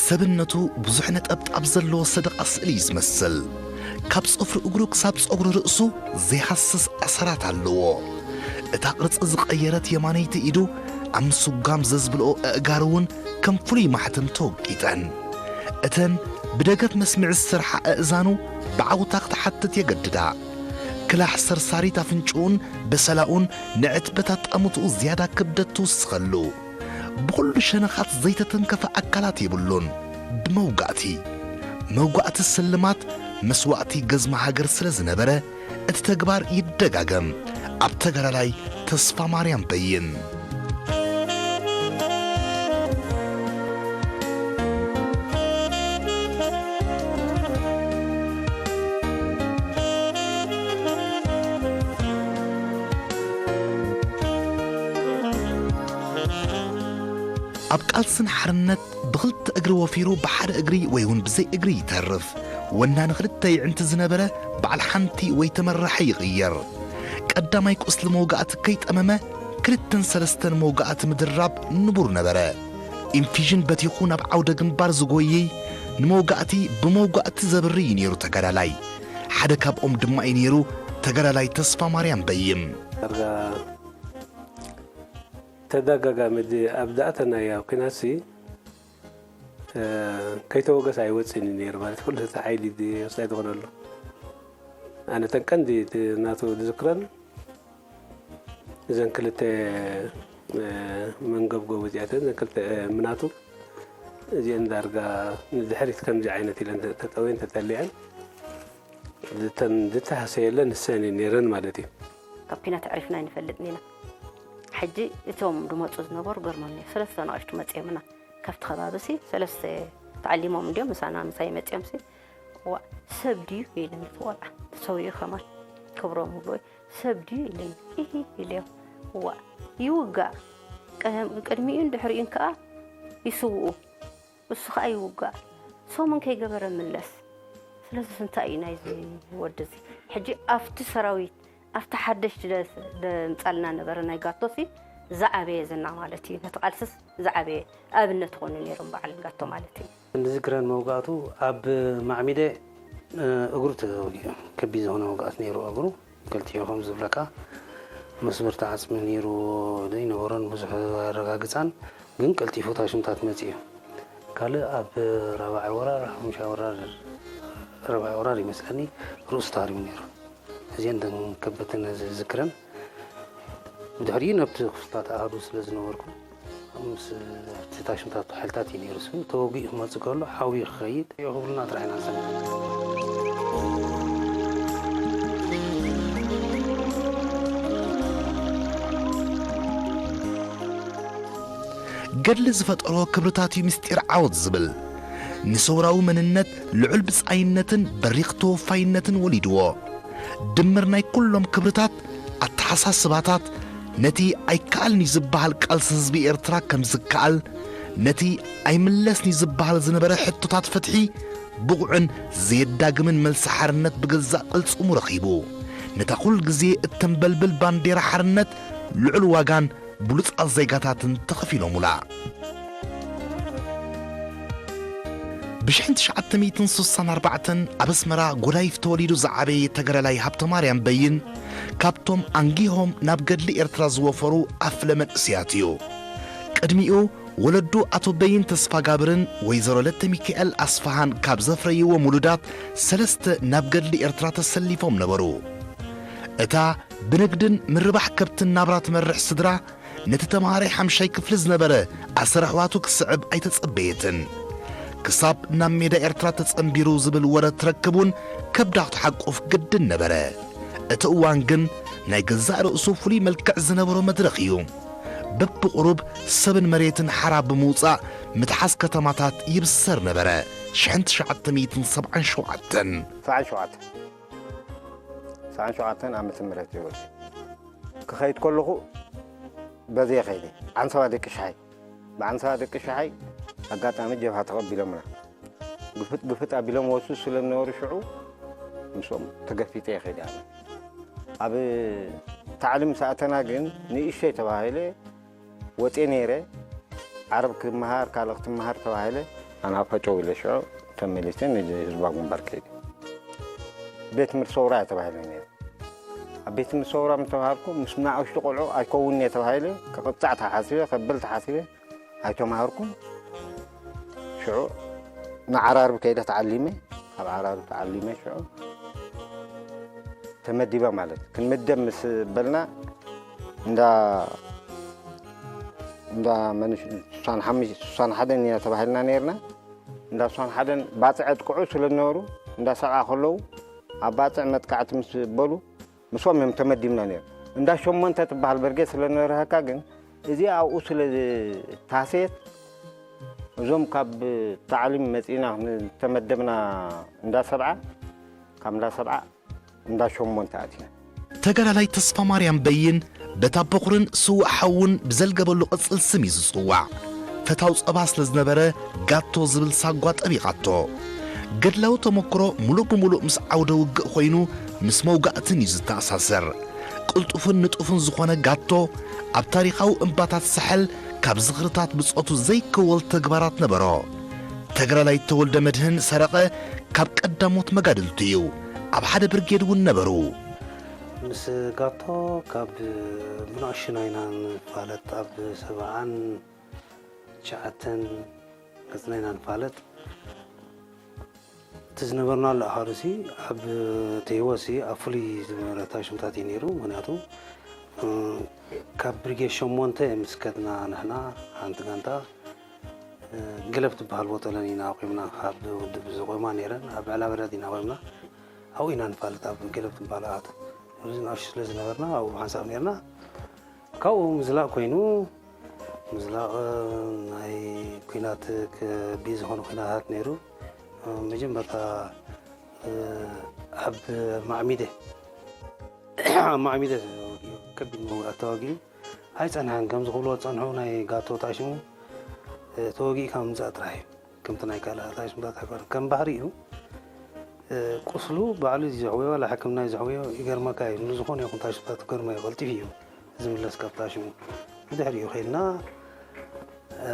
ሰብነቱ ብዙሕ ነጠብጣብ ዘለዎ ሰደቓ ስእሊ እዩ ዝመስል። ካብ ጽፍሪ እግሩ ክሳብ ጸጉሪ ርእሱ ዘይሃስስ ኣሰራት ኣለዎ። እታ ቅርጺ ዝቐየረት የማነይቲ ኢዱ ኣብ ምስጓም ዘዝብልኦ ኣእጋሩ እውን ከም ፍሉይ ማሕተም ተወቂጠን። እተን ብደገፍ መስምዒ ዝሰርሓ ኣእዛኑ ብዓውታ ክትሓትት የገድዳ። ክላሕ ሰርሳሪት ኣፍንጭኡን በሰላኡን ንዕትበት ኣጣምትኡ ዝያዳ ክብደት ትውስኸሉ። ብኹሉ ሸነኻት ዘይተተንከፈ ኣካላት የብሉን። ብመውጋእቲ መውጋእቲ ስልማት መስዋእቲ ገዝሚ ሃገር ስለ ዝነበረ እቲ ተግባር ይደጋገም። ኣብ ተጋዳላይ ተስፋ ማርያም በይን። ኣብ ቃልስን ሓርነት ብኽልተ እግሪ ወፊሩ ብሓደ እግሪ ወይ እውን ብዘይ እግሪ ይተርፍ። ወናኒ ክልተ ይዕንቲ ዝነበረ በዓል ሓንቲ ወይ ተመራሒ ይቕየር። ቀዳማይ ቁስሊ መውጋእቲ ከይጠመመ ክልተን ሰለስተን መውጋእቲ ምድራብ ንቡር ነበረ። ኢንፊዥን በቲኹ ናብ ዓውደ ግንባር ዝጎይይ ንመውጋእቲ ብመውጋእቲ ዘብሪ እዩ ነይሩ ተጋዳላይ። ሓደ ካብኦም ድማ እዩ ነይሩ ተጋዳላይ ተስፋ ማርያም በይም። ዳርጋ ተደጋጋሚ ድ-፣ ኣብ ዝኣተናዮ ኣብ ኲናትሲ፣ እ፣ ከይተወገሰ ኣይወፅእን እዩ ነይሩ ማለት ኩሉ እቲ ሓይሊ ድ-፣ ወሳኢ ዝኾነሉ። ኣነ እተን ቀንዲ እቲ ናቱ ዝዝክረን እዘን ክልተ፣ እ፣ መንገብገቡ እዚኣተን፣ እዘን ክልተ፣ እ፣ ምናቱ እዚአን ዳርጋ ንድሕሪት ከምዚ ዓይነት ኢለን ተ-፣ ተጠውየን ተጠሊዐን ዝተን-፣ ዝተሃሰየለን ንሰን እየን ነይረን ማለት እዩ። ካብ ኲናት ኣዕሪፍና ኣይንፈልጥን ኢና። ሕጂ እቶም ዝመፁ ዝነበሩ ገርሞኒ እዩ። ሰለስተ ንኣሽቱ መፂኦምና ካብቲ ከባቢ ሲ ሰለስተ ተዓሊሞም እንዲዮም ምሳና ምሳይ መፂኦም ሲ ዋ ሰብ ድዩ ኢለን እቲ ቆልዓ ተሰዊኡ ከማን ክብሮም ይብሎ ሰብ ድዩ ኢለን ኢሂ ኢለዮ ዋ ይውጋእ ቀደም ቅድሚኡን ድሕሪኡን ከዓ ይስውኡ እሱ ከዓ ይውጋእ ሰሙን ከይገበረ ምለስ ስለዚ እንታይ እዩ ናይዚ ወዲ እዚ ሕጂ ኣብቲ ሰራዊት ኣብቲ ሓደሽ ደምፃልና ነበረ ናይ ጋቶሲ ዝዓበየ ዝና ማለት እዩ ነቲ ቃልስስ ዝዓበየ ኣብነት ኾኑ ነይሮም በዓል ጋቶ ማለት እዩ። ንዝክረን መውጋእቱ ኣብ ማዕሚደ እግሩ ተወጊኡ ከቢድ ዝኾነ መውጋእት ነይሩ እግሩ ክልቲኡ ከም ዝብለካ መስበርቲ ዓፅሚ ነይሩ ዘይነበሮን ብዙሕ ኣረጋግፃን ግን ቀልጢፉ ታሽምታት መፅኡ ካልእ ኣብ ራብዓይ ወራር ሓሙሻይ ወራር ራብዓይ ወራር ይመስለኒ ርእሱ ታሪሙ ነይሩ እዚአን ደን ከበትን ዝዝክረን ብድሕሪኡ ናብቲ ክፍልታት ኣሃዱ ስለ ዝነበርኩ ምስ እቲ ታሽምታት ሓይልታት እዩ ነይሩ ስም ተወጊኡ ክመፅእ ከሎ ሓዊ ክኸይድ ክብሉና ጥራሕ ኢና ንሰምዕ ገድሊ ዝፈጠሮ ክብርታት እዩ ምስጢር ዓወት ዝብል ንሰውራዊ መንነት ልዑል ብጻይነትን በሪኽ ተወፋይነትን ወሊድዎ ድምር ናይ ኩሎም ክብርታት ኣተሓሳስባታት ነቲ ኣይከኣልን እዩ ዝበሃል ቃልሲ ህዝቢ ኤርትራ ከም ዝከኣል ነቲ ኣይምለስን እዩ ዝበሃል ዝነበረ ሕቶታት ፍትሒ ብቑዕን ዘየዳግምን መልሲ ሓርነት ብገዛእ ቅልጽሙ ረኺቡ ነታ ኩል ግዜ እተንበልብል ባንዴራ ሓርነት ልዑል ዋጋን ብሉጻት ዜጋታትን ተኸፊሎሙላ። ብ1964 ኣብ ኣስመራ ጎዳይፍ ተወሊዱ ዝዓበየ ተጋዳላይ ሃብተማርያም በይን ካብቶም ኣንጊሆም ናብ ገድሊ ኤርትራ ዝወፈሩ ኣፍለ መንእሰያት እዩ። ቅድሚኡ ወለዱ ኣቶ በይን ተስፋጋብርን ወይዘሮ ለተሚካኤል ኣስፍሃን ካብ ዘፍረይዎም ውሉዳት ሰለስተ ናብ ገድሊ ኤርትራ ተሰሊፎም ነበሩ። እታ ብንግድን ምርባሕ ከብትን ናብራ ትመርሕ ስድራ ነቲ ተምሃራይ ሓምሻይ ክፍሊ ዝነበረ ኣሰር ኣሕዋቱ ክስዕብ ኣይተጸበየትን። ክሳብ ናብ ሜዳ ኤርትራ ተጸንቢሩ ዝብል ወረ ትረክብ እውን ከብዳ ክትሓቁፍ ግድን ነበረ። እቲ እዋን ግን ናይ ገዛእ ርእሱ ፍሉይ መልክዕ ዝነበሮ መድረኽ እዩ። በብቑሩብ ሰብን መሬትን ሓራ ብምውጻእ ምትሓዝ ከተማታት ይብሰር ነበረ። ሽሕን ትሽዓተ ሚእትን ሰብዓን ሸውዓተን ሰዓን ሸውዓተ ሰዓን ሸውዓተን ዓመተ ምህረት ይወል ክኸይድ ከለኹ በዘየ ኸይደ ዓንሰባ ደቂ ሸሓይ ብዓንሰባ ደቂ ሸሓይ ኣጋጣሚ ጀብሃ ተቐቢሎምና ግፍጥ ግፍጥ ኣቢሎም ወሱ ስለ ዝነበሩ ሽዑ ምስኦም ተገፊጠ ይኸይደ ኣነ ኣብ ታዕሊም ሰኣተና ግን ንእሸይ ተባሂለ ወፅየ ነይረ ዓረብ ክመሃር ካልእ ክትመሃር ተባሂለ ኣና ፈጨው ኢለ ሽዑ ተመሊሰ ንህዝባዊ ግንባር ከይደ። ቤት ትምህርቲ ሰውራ እያ ተባሂለ ነይሩ። ኣብ ቤት ትምህርቲ ሰውራ ምስ ተባሃልኩ፣ ምስ ንኣሽቱ ቆልዑ ኣይከውንን እየ ተባሂለ፣ ክቕጻዕ ተሓሲበ፣ ከብል ተሓሲበ፣ ኣይተማሃርኩን። ሽዑ ንዓራርብ ከይደ ተዓሊመ፣ ኣብ ዓራርብ ተዓሊመ ሽዑ ተመዲበ ማለት። ክንምደብ ምስ በልና እንዳ፣ እንዳ መንሽ-፣ ስሳን ሓሙሽተ፣ ስሳን ሓደን ኢና ተባሂልና ነይርና። እንዳ ስሳን ሓደን ባጽዕ ኣጥቅዑ ስለ ዝነበሩ፣ እንዳ ሰብዓ ከለዉ ኣብ ባጽዕ መጥቃዕቲ ምስ በሉ፣ ምስኦም እዮም ተመዲብና ነይሩ። እንዳ ሸሞንተ ትበሃል በርጌድ ስለ ዝነበረካ ግን፣ እዚኣ ኣብኡ ስለ ዝተሃሰየት፣ እዞም ካብ ታዕሊም መጺእና ዝተመደብና እንዳ ሰብዓ፣ ካብ እንዳ ሰብዓ እንዳ ሸሞንተ ኣቲና። ተጋዳላይ ተስፋ ማርያም በይን በታ በኹርን ስዉእ ሓውን ብዘልገበሉ ቅጽል ስም እዩ ዝጽዋዕ። ፈታው ጸባ ስለ ዝነበረ ጋቶ ዝብል ሳጓ ጠቢቓቶ። ገድላዊ ተመክሮ ምሉእ ብምሉእ ምስ ዓውደ ውግእ ኮይኑ ምስ መውጋእትን እዩ ዝተኣሳሰር። ቅልጡፍን ንጡፍን ዝኾነ ጋቶ ኣብ ታሪኻዊ እምባታት ሳሕል ካብ ዝኽርታት ብጾቱ ዘይከወል ተግባራት ነበሮ። ተጋዳላይ ተወልደ መድህን ሰረቐ ካብ ቀዳሞት መጋድልቱ እዩ። ኣብ ሓደ ብርጌድ እውን ነበሩ። ምስ ጋቶ ካብ ብንእሽና ኢና ንፋለጥ። ኣብ ሰብዓን ትሽዓተን ገጽና ኢና ንፋለጥ። እቲ ዝነበርናሉ ኣሃዱሲ ኣብ ተይወሲ ኣብ ፍሉይ ዝነበረ ታሽምታት እዩ ነይሩ። ምኽንያቱ፣ እ፣ ካብ ብርጌድ ሸሞንተ ምስ ከድና ንሕና ሓንቲ ጋንታ፣ እ፣ ገለብ ትበሃል ቦጠለን ኢና ኣቑምና። ኣብ ውድብ ዝቆማ ነይረን፣ ኣብ ዕላበዳት ኢና ኣቑምና። ኣብኡ ኢና ንፋለጥ፣ ኣብ ገለብ ትበሃል ኣሃዱ። እዚ ንኣሽቱ ስለ ዝነበርና ኣብኡ ሓንሳብ ነይርና። ካብኡ ምዝላቕ ኮይኑ፣ ምዝላቕ ናይ ኲናት ከቢድ ዝኾነ ኲናታት ነይሩ። መጀመርታ ኣብ ማዕሚደ፣ ኣብ ማዕሚደ ከቢድ መውጋእቲ ተዋጊኡ ኣይጸንሐን። ከምዚ ክብልዎ ዝጸንሑ ናይ ጋቶ ታሽሙ ተወጊእካ ምምጻእ ጥራሕ እዩ። ከምቲ ናይ ካልእ ኣታሽምታት ኣይኮነን። ከም ባህሪኡ፣ እ፣ ቁስሉ ባዕሉ እዩ ዘሕውዮ፣ ዋላ ሕክምና እዩ ዘሕውዮ፣ ይገርመካ እዩ። ንዝኾነ ይኹን ታሽምታት ክገርሞ እዩ፣ ቀልጢፉ እዩ ዝምለስ ካብ ታሽሙ። ብድሕሪኡ ኸይድና፣ እ፣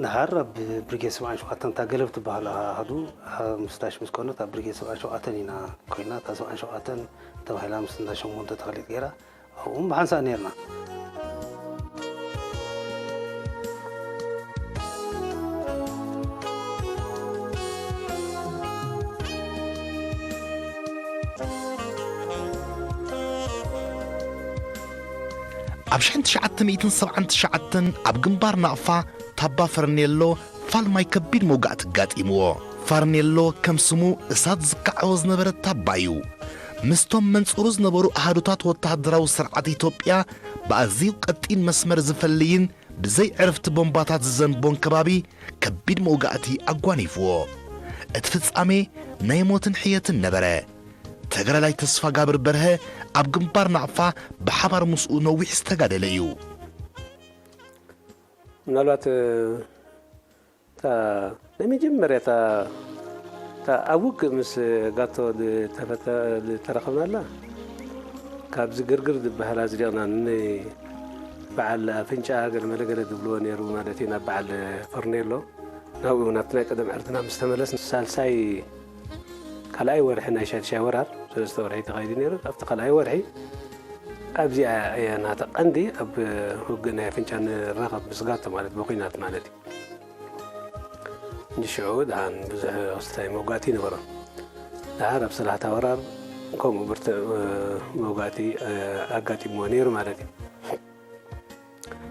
ንሃር ኣብ ብርጌድ ሰብዓን ሸውዓተን እታ ገለብ ትበሃል ኣሃዱ፣ ኣብ ምስታሽ ምስ ኮነት ኣብ ብርጌድ ሰብዓን ሸውዓተን ኢና ኮይና፣ እታ ሰብዓን ሸውዓተን ተባሂላ ምስ እንዳ ሸሞንተ ተኸሊት ገይራ፣ ኣብኡም ብሓንሳእ ነይርና። ኣብ ሽሕን ትሽዓተ ሚእትን ሰብዓን ትሽዓተን ኣብ ግንባር ናቕፋ ታባ ፈርኔሎ ፋልማይ ከቢድ መውጋእቲ ኣጋጢምዎ። ፋርኔሎ ከም ስሙ እሳት ዝከዓቦ ዝነበረ ታባ እዩ። ምስቶም መንጽሩ ዝነበሩ ኣሃዱታት ወተሃደራዊ ስርዓት ኢትዮጵያ ብኣዝዩ ቀጢን መስመር ዝፈልይን ብዘይ ዕርፍቲ ቦምባታት ዝዘንቦን ከባቢ ከቢድ መውጋእቲ ኣጓኒፍዎ። እቲ ፍጻሜ ናይ ሞትን ሕየትን ነበረ። ተጋዳላይ ተስፋጋብር በርሀ ኣብ ግንባር ናቕፋ ብሓባር ምስኡ ነዊሕ ዝተጋደለ እዩ። ምናልባት፣ እታ ናይ መጀመርያ እታ፣ እታ ኣብ ውግእ ምስ ጋቶ ዝተፈተ-፣ ዝተረኸብናላ፣ ካብዚ ግርግር ዝበሃል ኣጽዲቕና ንበዓል ኣፍንጫ ገለ መለ ገለ ዝብልዎ ነይሩ ማለት እዩ፣ ናብ በዓል ፈርኔሎ። ናብኡ ናብቲ ናይ ቀደም ዕርፍትና ምስ ተመለስና፣ ሳልሳይ ካልኣይ ወርሒ ናይ ሻድሻይ ወራር፣ ሰለስተ ወርሒ ተኻይዱ ነይሩ። ኣብቲ ካልኣይ ወርሒ ኣብዚኣ እያ ናታ ቀንዲ ኣብ ውግእ ናይ ኣፍንጫ ንራኸብ ምስ ጋቶ ማለት ብኹናት ማለት እዩ። እንዲ ሽዑ ደሓን ብዙሕ ክስታይ መውጋእቲ ይነበሮ። ደሓር ኣብ ሰላሕታ ወራር ከምኡ ብርቱዕ መውጋእቲ ኣጋጢምዎ ነይሩ ማለት እዩ።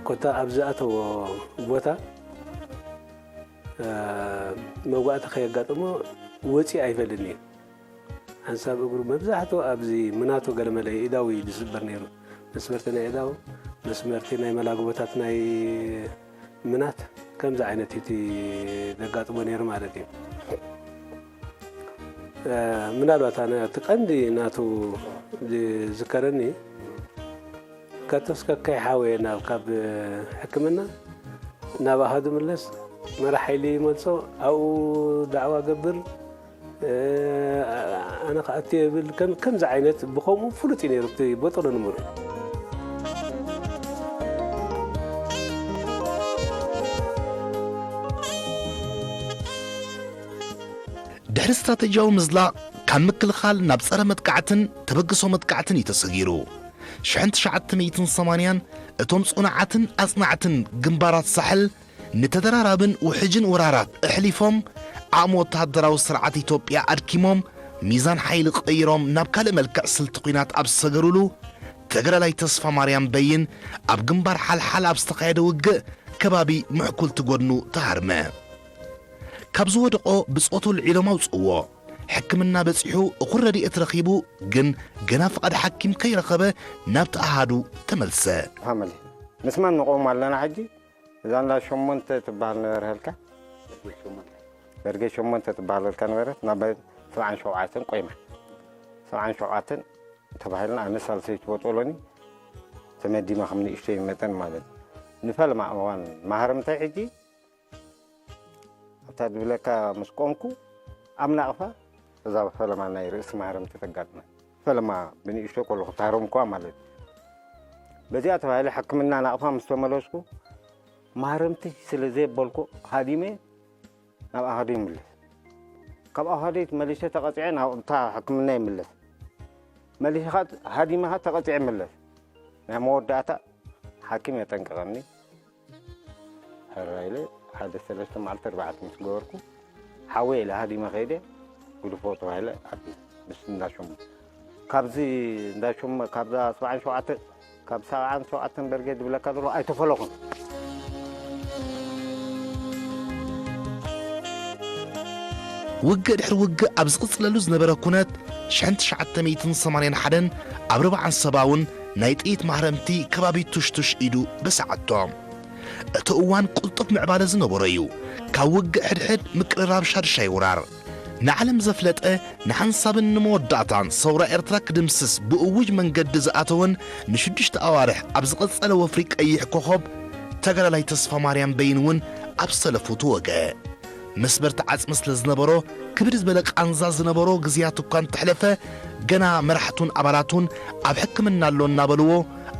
ኮታ ኣብ ዝኣተዎ ቦታ፣ እ፣ መውጋእቲ ከየጋጠሞ ወፂኡ ኣይፈልጥን እዩ። ሓንሳብ እግሩ መብዛሕትኡ ኣብዚ ምናቶ ገለመለ ኢዳው እዩ ዝስበር ነይሩ። መስመርቲ ናይ ኢዳው፣ መስመርቲ ናይ መላግቦታት ናይ ምናት ከምዚ ዓይነት እቲ ዘጋጥሞ ነይሩ ማለት እዩ። እ፣ ምናልባት ኣነ እቲ ቀንዲ ናቱ ዝዝከረኒ ከቶስ ከካይ ሓወየ ናብ ካብ ሕክምና ናብ ኣሃዱ ምለስ፣ መራሕ ሓይሊ ይመልሶ፣ ኣብኡ ዳዕዋ ገብር፣ እ፣ ኣነ ክኣቱ የብል፣ ከም-፣ ከምዚ ዓይነት ብኸምኡ ፍሉጥ እዩ ነይሩ እቲ ቦጠሎ ንምሩ። ድሕሪ ስትራተጂያዊ ምዝላቕ፣ ካብ ምክልኻል ናብ ጸረ መጥቃዕትን ተበግሶ መጥቃዕትን እዩ ተሰጊሩ። ሽሕን ትሽዓተ ሚእትን ሰማንያን እቶም ጽኑዓትን ኣጽናዕትን ግንባራት ሳሕል፣ ንተደራራብን ውሕጅን ወራራት ኣሕሊፎም፣ ዓቕሚ ወተሃደራዊ ስርዓት ኢትዮጵያ ኣድኪሞም፣ ሚዛን ሓይሊ ቀይሮም ናብ ካልእ መልክዕ ስልቲ ኲናት ኣብ ዝሰገሩሉ፣ ተጋዳላይ ተስፋ ማርያም በይን ኣብ ግንባር ሓልሓል ኣብ ዝተኻየደ ውግእ ከባቢ ምሕኩልቲ ጎድኑ ተሃርመ። ካብ ዝወደቖ ብጾቱ ኣልዒሎም ኣውጽእዎ። ሕክምና በጺሑ እኹል ረድኤት ረኺቡ፣ ግን ገና ፍቓድ ሓኪም ከይረኸበ ናብቲ ኣሃዱ ተመልሰ። ፋሚሊ፣ ምስማን ንቆም ኣለና ሕጂ። እዛ እንዳ ሸሞንተ ትበሃል ነበረልካ፣ ደርጌ ሸሞንተ ትበሃለልካ ነበረት። ናብ ሰብዓን ሸውዓተን ቆይማ፣ ሰብዓን ሸውዓተን ተባሂልና፣ ኣነ ሳልሰይቲ ቦጦሎኒ ተመዲማ፣ ከም ንእሽተይ መጠን ማለት። ንፈልማ እዋን ማህረምታይ ሕጂ ኣብታ ዝብለካ ምስ ቆምኩ፣ ኣብ ናቕፋ እዛ ፈለማ ናይ ርእሲ ማህረምቲ ተጋጥመ። ፈለማ ብንእሽቶ ከለኹ ታረምኳ ማለት እዩ። በዚኣ ተባሂለ ሕክምና ናቕፋ ምስ ተመለስኩ፣ ማህረምቲ ስለ ዘየበልኩ ሃዲመ ናብ ኣሃዱ ይምለስ። ካብ ኣሃዱ መሊሸ ተቐጺዐ ናብ እታ ሕክምና ይምለስ። መሊሸ ኸኣ ሃዲመ ኸኣ ተቐጺዐ ይምለስ። ናይ መወዳእታ ሓኪም የጠንቀቐኒ። ሕራይ ኢለ ሓደ ሰለስተ መዓልቲ ኣርባዕተ ምስ ገበርኩ፣ ሓወይ ኢለ ሃዲመ ከይደ፣ ግድፎ ተባሂለ ኣትየ። ምስ እንዳ ሸሞ፣ ካብዚ እንዳ ሸሞ፣ ካብዛ ሰብዓን ሸውዓተ፣ ካብ ሰብዓን ሸውዓተን በርጌድ ዝብለካ ዘሎ ኣይተፈለኹን። ውግእ ድሕሪ ውግእ ኣብ ዝቕጽለሉ ዝነበረ ኩነት፣ ሽሕን ትሽዓተ ሚእትን ሰማንያን ሓደን ኣብ ርብዓን ሰባውን ናይ ጥይት ማህረምቲ ከባቢ ቱሽቱሽ ኢዱ በሰዓቶ። እቲ እዋን ቅልጡፍ ምዕባለ ዝነበሮ እዩ። ካብ ውግእ ሕድሕድ ምቅርራብ ሻድሻይ ወራር። ንዓለም ዘፍለጠ፣ ንሓንሳብን ንመወዳእታን ሰውራ ኤርትራ ክድምስስ ብእዉጅ መንገዲ ዝኣተወን ንሽዱሽተ ኣዋርሕ ኣብ ዝቐጸለ ወፍሪ ቀይሕ ኮኾብ፣ ተጋዳላይ ተስፋ ማርያም በይን እውን ኣብ ሰለፉ ተወግአ። መስበርቲ ዓጽሚ ስለ ዝነበሮ፣ ክብድ ዝበለ ቃንዛ ዝነበሮ ግዜያት እኳ እንተሕለፈ፣ ገና መራሕቱን ኣባላቱን ኣብ ሕክምና ኣሎ እናበልዎ፣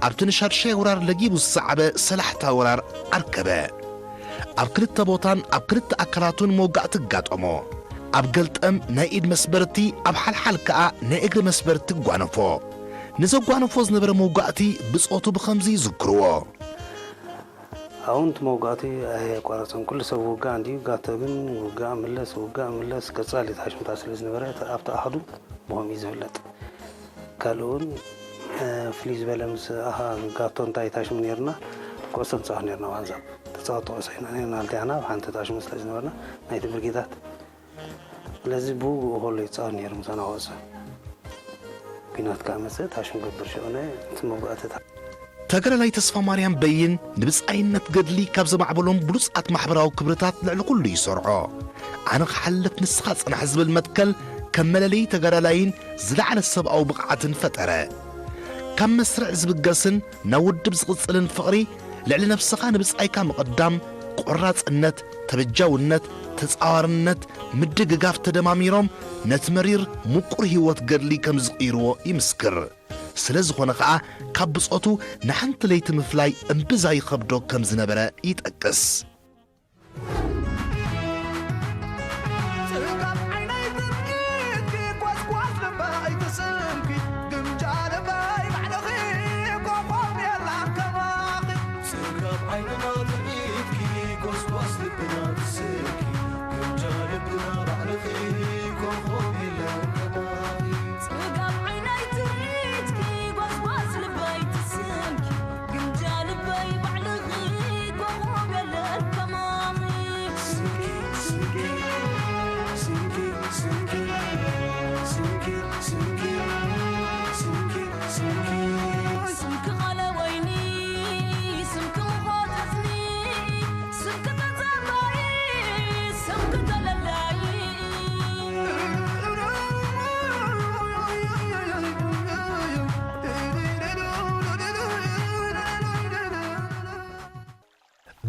ኣብቲ ንሻድሻይ ወራር ለጊቡ ዝሰዓበ ሰላሕታ ወራር ኣርከበ። ኣብ ክልተ ቦታን ኣብ ክልተ ኣካላቱን መውጋእቲ ኣጋጠሞ። ኣብ ገልጠም ናይ ኢድ መስበርቲ፣ ኣብ ሓልሓል ከኣ ናይ እግሪ መስበርቲ ጓነፎ። ንዘጓነፎ ዝነበረ መውጋእቲ ብጾቱ ብኸምዚ ይዝክርዎ። ኣሁን እቲ መውጋእቲ ኣየቋረጸን። ኩሉ ሰብ ውጋእ እንድዩ፣ ጋቶ ግን ውጋእ ምለስ፣ ውጋእ ምለስ፣ ቀጻሊ ታሽምታ ስለ ዝነበረ፣ ኣብቲ ኣሃዱ ብኸምኡ እዩ ዝፍለጥ። ካልእ እውን፣ እ፣ ፍልይ ዝበለ ምስ ኣኻ ጋቶ እንታይ ታሽሙ ነይርና፣ ኩዕሶ ንጻወት ነይርና፣ ዋንዛ ተጻወቲ ኩዕሶ ኢና ነይርና፣ ክልቴና ኣብ ሓንቲ ታሽሙ ስለ ዝነበርና፣ ናይቲ ብርጌዳት። ስለዚ ብውግኡ ከሎ ይጻወት ነይሩ ምሳና ኩዕሶ። ኲናት ከኣ መጸ፣ ታሽሙ ገብር ሽዑ ናይ እቲ መውጋእቲ ተጋዳላይ ተስፋማርያም በይን ንብጻይነት ገድሊ ካብ ዘማዕበሎም ብሉጻት ማሕበራዊ ክብርታት ልዕሊ ኩሉ ይሰርዖ። ኣነ ክሓልፍ ንስኻ ጽናሕ ዝብል መትከል ከም መለለዪ ተጋዳላይን ዝለዓለ ሰብኣዊ ብቕዓትን ፈጠረ። ካብ መስርዕ ዝብገስን ናብ ውድብ ዝቕጽልን ፍቕሪ፣ ልዕሊ ነብስኻ ንብጻይካ ምቕዳም፣ ቆራጽነት፣ ተበጃውነት፣ ተጻዋርነት፣ ምድግጋፍ ተደማሚሮም ነቲ መሪር ምቁር ህይወት ገድሊ ከም ዝቕይርዎ ይምስክር። ስለ ዝኾነ ኸኣ ካብ ብጾቱ ንሓንቲ ለይቲ ምፍላይ እምብዛ ይኸብዶ ከም ዝነበረ ይጠቅስ። ጽጋብ ዓይነይ ትርኢትኪ፣ ጓስጓስ ልበይ ትስምኪ፣ ግምጃ ልበይ ባዕልኺ፣ ኮኾብ የላን ከማኺ። ጽጋብ ዓይንና ትርኢትኪ፣ ጓስጓስ ልብና ትስምኪ፣ ግምጃ ልብና ባዕልኺ፣ ኮኾብ የለን ከማኺ። ጽጋብ ዓይነይ ትርኢትኪ፣ ጓስጓስ ልበይ ትስምኪ፣ ግምጃ ልበይ ባዕልኺ፣ ኮኾብ የለን ከማኺ። ስምኪ፣ ስምኪ፣ ስምኪ፣ ስምኪ፣ ስምኪ፣ ስምኪ፣ ስምኪ። ስምኪ ቃለ ወይኒ፣ ስምኪ ውሃ ጠስኒ፣ ስምኪ ተዛማሪ፣ ስምኪ ተለላይ።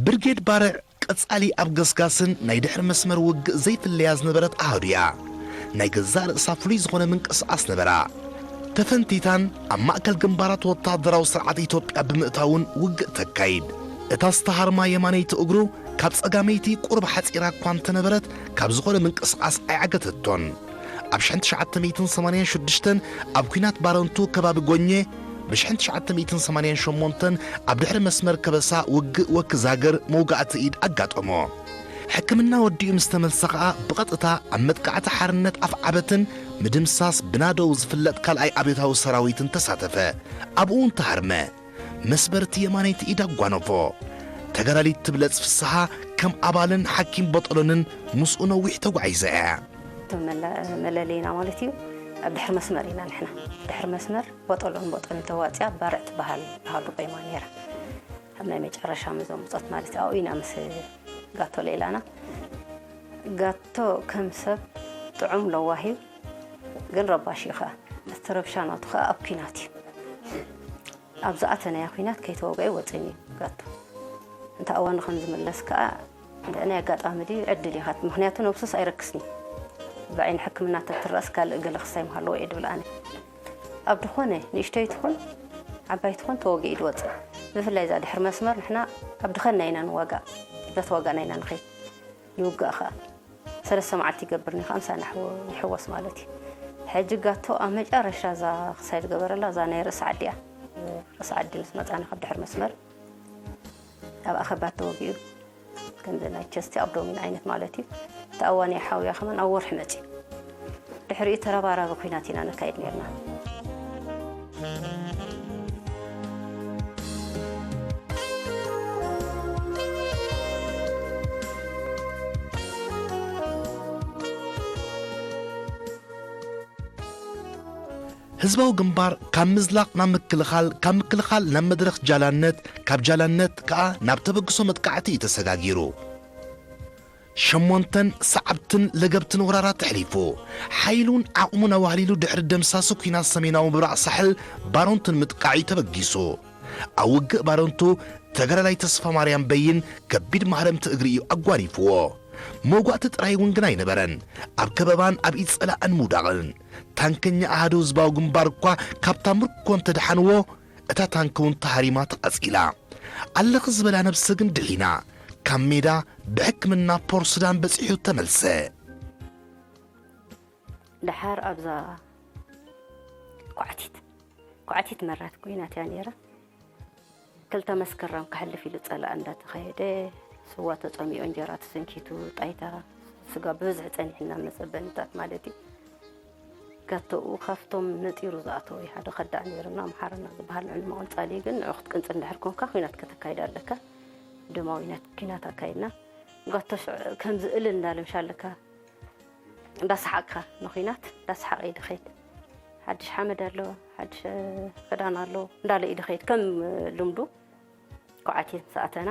ብርጌድ ባርዕ ቀጻሊ ኣብ ገስጋስን ናይ ድሕሪ መስመር ውግእ ዘይፍለያ ዝነበረት ኣሃዱ እያ። ናይ ገዛእ ርእሳ ፍሉይ ዝኾነ ምንቅስቓስ ነበራ። ተፈንቲታን ኣብ ማእከል ግንባራት ወተሃደራዊ ስርዓት ኢትዮጵያ ብምእታውን ውግእ ተካይድ። እታ ዝተሃርማ የማነይቲ እግሩ ካብ ጸጋመይቲ ቁሩብ ሓጺራ እኳ እንተነበረት፣ ካብ ዝኾነ ምንቅስቓስ ኣይዓገተቶን። ኣብ ሽሕን ትሽዓተ ሚእትን ሰማንያን ሽዱሽተን ኣብ ኲናት ባረንቱ ከባቢ ጎኘ፣ ብሽሕን ትሽዓተ ሚእትን ሰማንያን ሸሞንተን ኣብ ድሕሪ መስመር ከበሳ ውግእ ወኪ ዛግር መውጋእቲ ኢድ ኣጋጠሞ። ሕክምና ወዲኡ ምስ ተመልሰ ኸኣ ብቐጥታ ኣብ መጥቃዕቲ ሓርነት ኣፍዓበትን ምድምሳስ ብናደው ዝፍለጥ ካልኣይ ኣብዮታዊ ሰራዊትን ተሳተፈ። ኣብኡ እውን ተሃርመ። መስበርቲ የማነይቲ ኢድ ኣጓነፎ። ተጋዳሊት ትብለጽ ፍስሃ ከም ኣባልን ሓኪም ቦጦሎንን ምስኡ ነዊሕ ተጓዒዛ እያ። እቶም መለ-፣ መለለይና ማለት እዩ፣ ኣብ ድሕሪ መስመር ኢና ንሕና። ድሕሪ መስመር ቦጦሎን ቦጦሎን ተዋፅያ ባርዕ ትበሃል በሃሉ ቆይማ ነይራ። ኣብ ናይ መጨረሻ ምዞም ብጾት ማለት ኣብኡ ኢና ምስ ጋቶ ሌላና። ጋቶ ከም ሰብ ጥዑም ለዋህ እዩ፣ ግን ረባሽ እዩ ኸኣ። እቲ ረብሻ ናቱ ኸኣ ኣብ ኲናት እዩ። ኣብ ዝኣተናዮ ኲናት ከይተወግአ ይወፅን እዩ ጋቶ። እንተ እዋኑ ከም ዝምለስ ከኣ ናይ ኣጋጣሚ ድዩ ዕድል እዩ ኻት-፣ ምኽንያቱ ነብሱስ ኣይረክስን እዩ። ብዓይኒ ሕክምና ተትረኣስ ካልእ ገለ ክሳይ ምሃለዎ እየ ድብል ኣነ። ኣብ ድኾነ ንእሽተይ ትኹን ዓባይ ትኹን ተወጊኡ ድወፅእ። ብፍላይ እዛ ድሕሪ መስመር ንሕና ኣብ ድኸና ኢና ንዋጋእ፣ እዛ ተዋጋእና ኢና ንኸይድ። ይውጋእ ኸኣ። ሰለስተ መዓልቲ ይገብርኒ ኸኣ ምሳና ሕወ-፣ ይሕወስ ማለት እዩ። ሕጂ ጋቶ ኣብ መጨረሻ እዛ ክሳይ ዝገበረላ እዛ ናይ ርእሲ ዓዲ እያ። ርእሲ ዓዲ ምስ መጻና ካብ ድሕሪ መስመር ኣብኣ ከባድ ተወጊኡ። ከምዚ ናይ ቸስቲ ኣብዶሚን ዓይነት ማለት እዩ። እቲ ኣዋንያ ሓውያ ከማን ኣብ ወርሒ መጺኡ። ድሕሪኡ ተረባራቢ ኲናት ኢና ነካይድ ነርና። ህዝባዊ ግንባር ካብ ምዝላቕ ናብ ምክልኻል፣ ካብ ምክልኻል ናብ መድረኽ ጃላነት፣ ካብ ጃላነት ከኣ ናብ ተበግሶ መጥቃዕቲ እዩ ተሰጋጊሩ። ሸሞንተን ሰዓብትን ለገብትን ወራራት ኣሕሊፉ፣ ሓይሉን ዓቕሙን ኣዋህሊሉ ድሕሪ ደምሳሲ ኲናት ሰሜናዊ ምብራቕ ሳሕል ባሮንትን ምጥቃዕ እዩ ተበጊሱ። ኣብ ውግእ ባረንቱ ተጋዳላይ ተስፋ ማርያም በይን ከቢድ ማህረምቲ እግሪ እዩ ኣጓኒፍዎ። መውጋእቲ ጥራይ እውን ግን ኣይነበረን። ኣብ ከበባን ኣብ ኢድ ጸላእን ምውዳቕን፣ ታንከኛ ኣሃዱ ህዝባዊ ግንባር እኳ ካብታ ምርኮ እንተደሓንዎ፣ እታ ታንክ እውን ተሃሪማ ተቓጺላ። ኣለኺ ዝበላ ነብሰ ግን ድሒና፣ ካብ ሜዳ ብሕክምና ፖርሱዳን በጺሑ ተመልሰ። ደሓር ኣብዛ ኳዕቲት፣ ኳዕቲት መራት ኮይናት እያ ነይራ። ክልተ መስከረም ክሕልፍ ኢሉ ጸላእ እንዳተኻየደ፣ ስዋ ተጸሚኡ፣ እንጀራ ተሰንኪቱ፣ ጣይታ፣ ስጋ ብብዝሒ ጸኒሕና መጸበኒታት ማለት እዩ። ጋቶኡ ካብቶም ነጢሩ ዝኣተወ እዩ። ሓደ ከዳዕ ነይሩና፣ ኣምሓረና ዝበሃል ንዕኑ መቐንጻሊ ግን ንዑ ክትቅንጽል እንድሕር ኮንካ ኲናት ከተካይድ ኣለካ። ደማዊ ኲናት፣ ኲናት ኣካይድና። ጋቶ ሽዑ ከምዚ እልል እንዳለ ምሽ ኣለካ እንዳሰሓቕካ ንኹናት እንዳሰሓቐ እዩ ድኸይድ። ሓድሽ ሓመድ ኣሎ፣ ሓድሽ፣ እ፣ ክዳን ኣሎ እንዳለ እዩ ድኸይድ። ከም፣ እ፣ ልምዱ ኮዓት ምስ ኣተና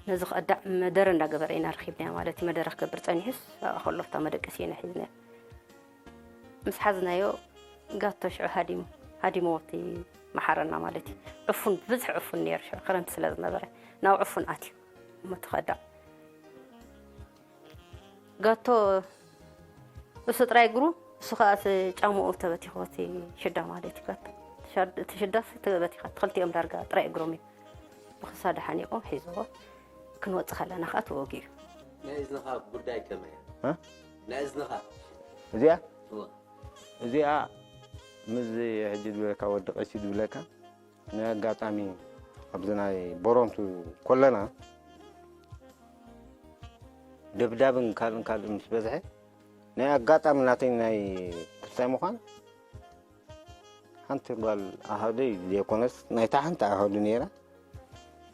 ነዚ ከዳዕ መደረ እንዳገበረ ኢና ረኺብናዮ ማለት እዩ። መደረ ክገብር ጸኒሑስ ኣብኣ ከሎ ኣብታ መደቀሲ ኢና ሒዝናዮ። ምስ ሓዝናዮ ጋቶ ሽዑ ሃዲሙ፣ ሃዲምዎ እቲ መሓረና ማለት እዩ። ዕፉን፣ ብብዝሒ ዕፉን ነይሩ ሽዑ ክረምቲ ስለ ዝነበረ ናብ ዕፉን ኣትዩ። እሞ እቲ ከዳዕ ጋቶ እሱ ጥራይ እግሩ፣ እሱ ኸኣ እቲ ጫምኡ ተበቲኹ፣ እቲ ሽዳ ማለት እዩ። ጋቶ እቲ ሻድ-፣ እቲ ሽዳስ ተበቲኻ፣ እቲ ክልቲኦም ዳርጋ ጥራይ እግሮም እዩ። ብኽሳዱ ሓኒቑ ሒዝዎ፣ ክንወጽእ ከለና ኸኣ ተወጊኡ። ናይ እዝንኻ ጉዳይ ከመይ እያ? እ? ናይ እዝንኻ? እዚኣ? እወ። እዚኣ ምስዚ ሕጂ ዝብለካ ወዲ ቀሺ ዝብለካ፣ ናይ ኣጋጣሚ ኣብዚ ናይ ቦሮንቱ ኮለና ደብዳብን ካልእን ካልእን ምስ በዝሐ፣ ናይ ኣጋጣሚ ናተይ ናይ ክስታይ ምዃን፣ ሓንቲ ጓል ኣሃዱይ ዘይኮነስ ናይታ ሓንቲ ኣሃዱ ነይራ።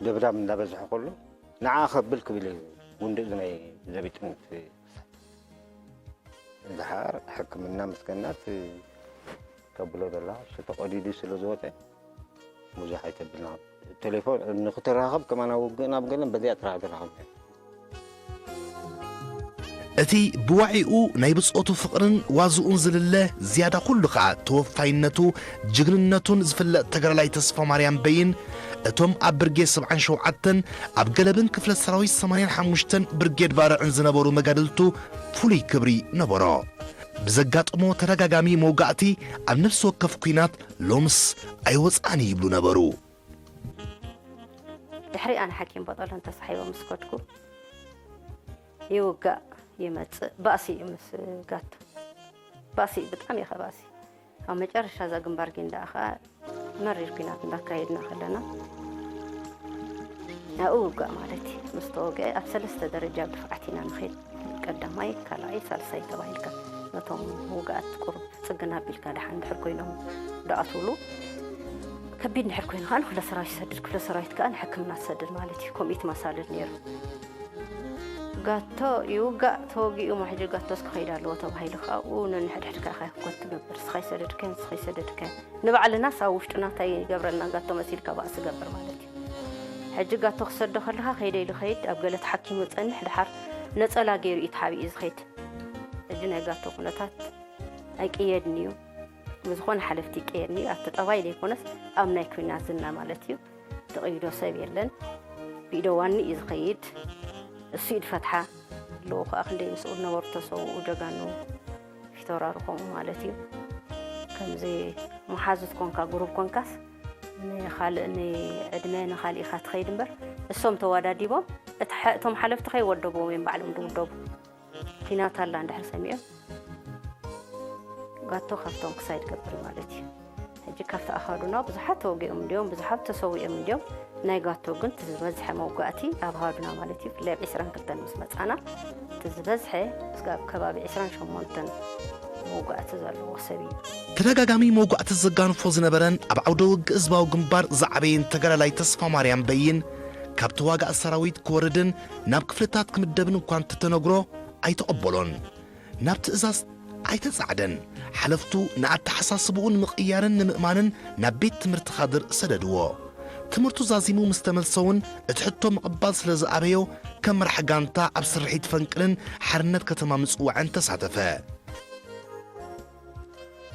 ደብዳብ እንዳበዝሐ ከሎ ንዓ ከብል ክብል እዩ ጉንዲ እዝነይ ዘቢጥኒ። ድሓር ሕክምና ምስ ከድና እቲ ተብሎ ዘላ እሱ ተቐዲዱ ስለ ዝወፀ ብዙሕ ኣይተብልና። ቴሌፎን ንክትራኸብ ከማን ኣብ ውግእ ናብ ገለን በዚኣ ጥራሕ ትራኸብ። እቲ ብዋዒኡ ናይ ብጾቱ ፍቕርን ዋዝኡን ዝልለ፣ ዝያዳ ኩሉ ኸኣ ተወፋይነቱ፣ ጅግንነቱን ዝፍለጥ ተጋዳላይ ተስፋማርያም በይን፣ እቶም ኣብ ብርጌድ ሰብዓን ሸውዓተን ኣብ ገለብን ክፍለ ሰራዊት ሰማንያን ሓሙሽተን ብርጌድ ባርዕን ዝነበሩ መጋድልቱ ፍሉይ ክብሪ ነበሮ። ብዘጋጥሞ ተደጋጋሚ መውጋእቲ ኣብ ነፍሲ ወከፍ ኲናት ሎምስ ኣይወጽኣን ይብሉ ነበሩ። ድሕሪ ኣነ ሓኪም ቦጠለ እንተሳሒቦ ምስ ከድኩ፣ ይውጋእ ይመጽእ፣ ባእሲ እዩ ምስ ጋቶ። ባእሲ እዩ፣ ብጣዕሚ እዩ ከባእሲ። ኣብ መጨረሻ እዛ ግንባር ጊንዳኣ ኸኣ መሪር ኲናት እንዳካየድና ከለና፣ ኣብኡ ውጋእ ማለት እዩ። ምስ ተወግአ ኣብ ሰለስተ ደረጃ ብድፍዓት ኢና ንኸይድ። ቀዳማይ፣ ካልኣይ፣ ሳልሳይ ተባሂልካ ነቶም ውግኣት ቁሩብ ጽግን ኣቢልካ ደሓን ድሕር ኮይኖም ደኣ ትብሉ። ከቢድ ድሕር ኮይኑ ከኣ ንክፍለ ሰራዊት ይሰድድ፣ ክፍለ ሰራዊት ከኣ ንሕክምና ትሰድድ ማለት እዩ። ከምኡ እዩ እቲ መሳልል ነይሩ። ጋቶ ይውጋእ ተወጊኡ እሞ ሕጂ ጋቶስ ክኸይድ ኣለዎ ተባሂሉ ከኣ ኣብኡ ነንሕድሕድካ ኢኻ ክትኮን ትነብር። ንስኻ ይሰደድካዮ፣ ንስኻ ይሰደድካዮ። ንባዕልናስ ኣብ ውሽጥና እንታይ ይገብረልና ጋቶ መሲልካ ባእሲ ገብር ማለት እዩ። ሕጂ ጋቶ ክሰዶ ከለኻ ከይደ ኢሉ ኸይድ፣ ኣብ ገለ ተሓኪሙ ጸንሕ፣ ደሓር ነጸላ ገይሩ እዩ ተሓቢኡ ዝኸይድ። ሕጂ ናይ ጋቶ ኩነታት ኣይቅየድን እዩ። ብዝኾነ ሓለፍቲ ይቀየድን እዩ። ኣብቲ ጠባይ ዘይኮነስ ኣብ ናይ ኲናት ዝና ማለት እዩ። ትቕይዶ ሰብ የለን። ብኢደ ዋኒ እዩ ዝኸይድ። እሱ እዩ ዝፈትሓ። ኣለዉ ኸዓ ክንደይ ምስኡ ዝነበሩ ተሰውኡ ጀጋኑ ፊተውራሪ ከምኡ ማለት እዩ። ከምዚ መሓዙት ኮንካ ጉሩብ ኮንካስ ንኻልእ ንዕድመ ንኻልእ ኢኻ ትኸይድ እምበር እሶም ተወዳዲቦም እቲ ሓ-፣ እቶም ሓለፍቲ ከይወደብዎም እዮም ባዕሎም ዝውደቡ። ኲናት ኣላ እንድሕር ሰሚዖም ጋቶ ካብቶም ክሳይ ትገብር ማለት እዩ። ሕጂ ካብቲ ኣኻዱና ብዙሓት ተወጊኦም እንድዮም፣ ብዙሓት ተሰዊኦም እንድዮም። ናይ ጋቶ ግን እቲ ዝበዝሐ መውጋእቲ ኣብ ኣኻዱና ማለት እዩ። ብፍላይ ኣብ ዕስራን ክልተን ምስ መጻና እቲ ዝበዝሐ እስከ ኣብ ከባቢ ዕስራን ሸሞንተን መውጋእቲ ዘለዎ ሰብ እዩ። ተደጋጋሚ መውጋእቲ ዘጋንፎ ዝነበረን ኣብ ዓውደ ውግእ ህዝባዊ ግንባር ዝዓበየን ተጋዳላይ ተስፋ ማርያም በይን ካብ ተዋጋእ ሰራዊት ክወርድን ናብ ክፍልታት ክምደብን እኳ እንተተነግሮ ኣይተቐበሎን። ናብ ትእዛዝ ኣይተጻዕደን። ሓለፍቱ ንኣተሓሳስብኡ ንምቕያርን ንምእማንን ናብ ቤት ትምህርቲ ካድር ሰደድዎ። ትምህርቱ ዛዚሙ ምስ ተመልሰ እውን እቲ ሕቶ ምቕባል ስለ ዝኣበዮ ከም መራሕ ጋንታ ኣብ ስርሒት ፈንቅልን ሓርነት ከተማ ምጽዋዕን ተሳተፈ።